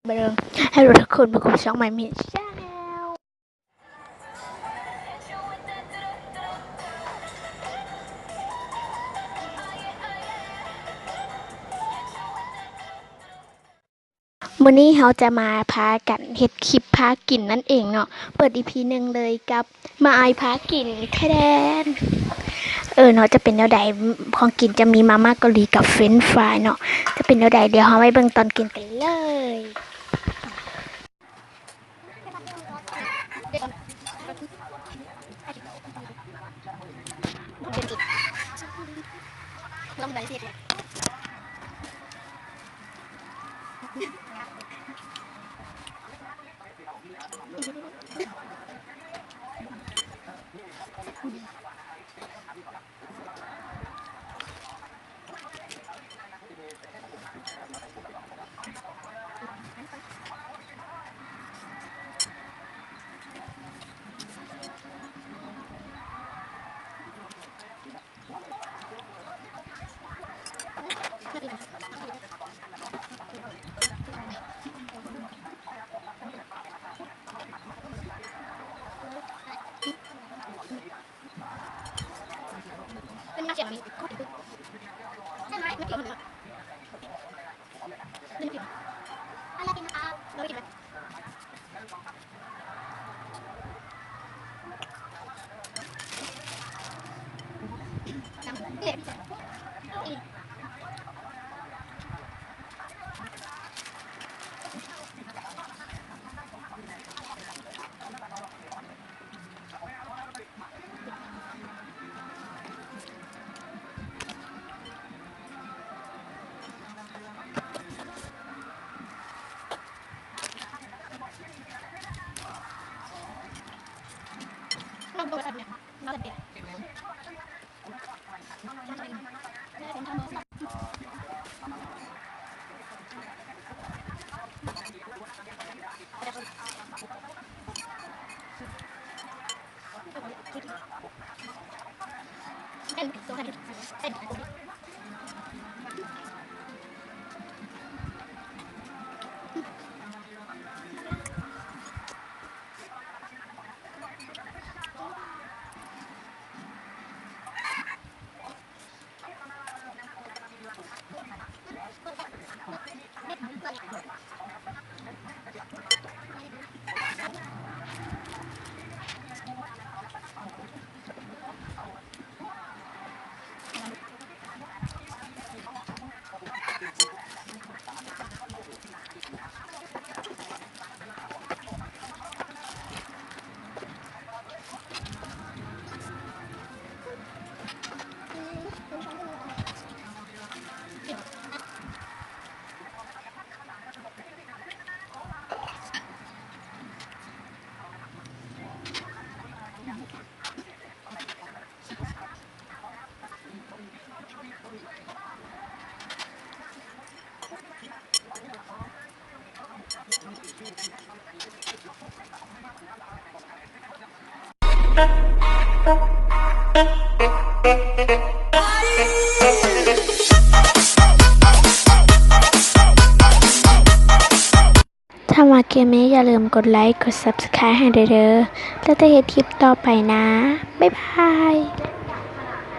ເບິ່ງ ໃຫ້ທຸກຄົນມາພົບຊ່ອງ My Minute Channel. ມື້ນີ້ເຮົາຈະມາພາກັນເຮັດຄລິບພາກິນນັ້ນເອງເນາະ. ເປີດອີພີໜຶ່ງເລີຍກັບມາອາຍພາກິນ ແທ້ແດນ. ເອີເນາະ ຈະເປັນແນວໃດ? ຂອງກິນຈະມີມາມ່າເກົາຫຼີກັບເຟຣນຟາຍເນາະ. ຈະເປັນແນວໃດ? ດຽວເຮົາໄປເບິ່ງຕອນກິນກັນເລີຍ. ຖ້າມັກຄລິບນີ້ ຢ່າລືມກົດໄລຄ໌ ກົດ Subscribe ໃຫ້ເດີ ແລ້ວໄດ້ເຮັດຄລິບຕໍ່ໄປນະ. ບາຍບາຍ.